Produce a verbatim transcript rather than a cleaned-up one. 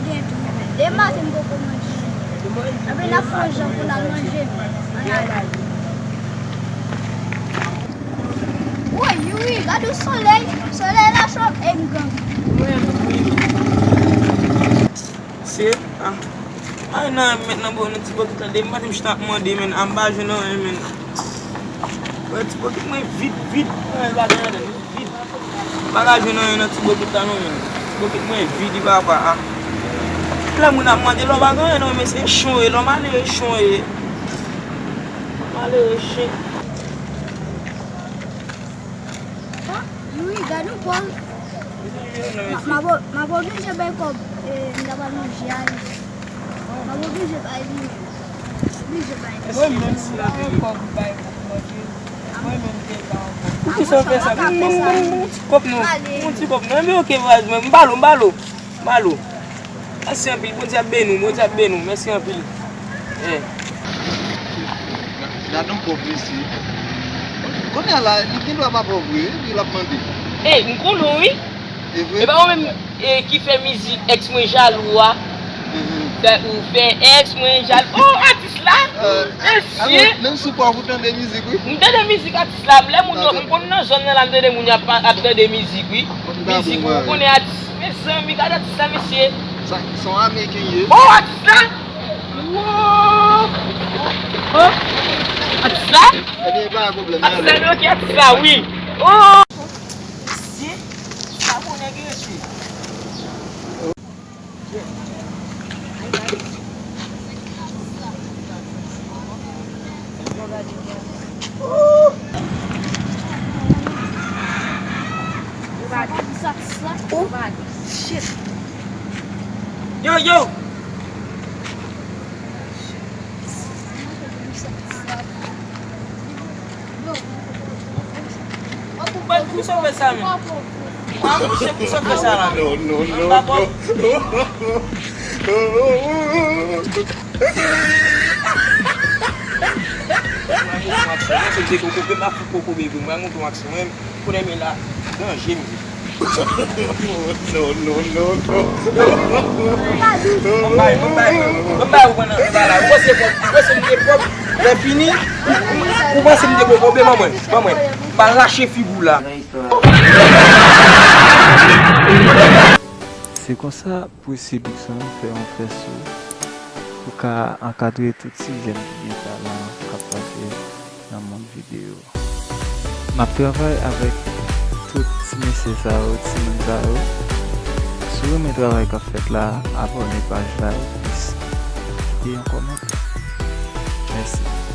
Demen maten m poko manje. Apre n ap fè yon jan pou n al manje. Ann ale. Woy, Youri, gade yon solèy. Solèy la cho, e m gang. Se, ah. Ay, nan, men, nan, bon, nan ti bòkit la, demen maten m chita ap mande, men, m pa jwenn anyen, men. Wè, ti bòkit mwen vid, vid. Anyen pa gen ladan l, vid. M pa ka jwenn anyen nan ti bòkit la non, men. Ti bòkit mwen vid, wi, papa, ah. Lè moun ap mande, lè w pa gen anyen non, men se chon ye, lè w malere chon ye. Malere chen. Ah, Youri, gade yon pòl. M a, m a, m ap oblije bay kòb, e, m ta pral manje a li. M ap oblije bay li. Oblije bay li. Mwen menm si la gen kòb bay pou manje. Mwen menm te ba w. Poukisa w fè sa? Mwen, mwen, mwen, mwen, ti kòb non. Mwen ti kòb non. Men oke, vwazin, mwen, m ba l, m ba l. M ba l. Mèsi anpil, Bondye ap beni w, Bondye ap beni w, mèsi anpil. Eh. Gad on pòv mesye. Kounye a la, li gen dwa pa pòv vre, wi, l ap mande. Ey, m konnen w, wi. E vre? E pa ou menm, e, ki fè mizik Ex Mwen Jalou a? Mhm. Fè, ou fè Ex Mwen Jalou. Oh, atis la? Euh, mesye. Menm si w pòv ou tande mizik, wi. M tande mizik atis la, m lè moun yo, m konn nan zòn nan la, m tande moun yo ap, ap tande mizik, wi. Mizik, ou konnen atis. Mezanmi, gade atis la, mesye. Sa, se yon Ameriken ye. Oh, atis la! Wow! Oh! Atis la? Ebyen, pa gen pwoblèm. Atis la, men oke, atis la, wi. Oh! Mesye, sa konnen gen, mesye. Oh, shit. Yo, yo. Mwen pou ban pou sove sa menm. Mwen mouche pou sove sa la. Non, non, non, non. Mwen mouche pou sove sa la. Mwen mouche pou sove sa la. Non, non, non, non. Mwen bay, mwen bay, mwen bay ou nan bagay la. Ou panse pwòp, ou panse m te pwòp. Lè fini, ou panse m te pwòp. Oubyen ban mwen, ban mwen. M pa lache figi w la. Se konsa Pressé Luxon fè yon fè sou pou ka ankadre tout ti jèn ki gen talan k ap pase nan mond videyo. M ap travay avèk tout ti mesye sa yo, timoun sa yo. Si w renmen travay k ap fèt la, abòne paj la epi kite yon kòmantè. Mèsi.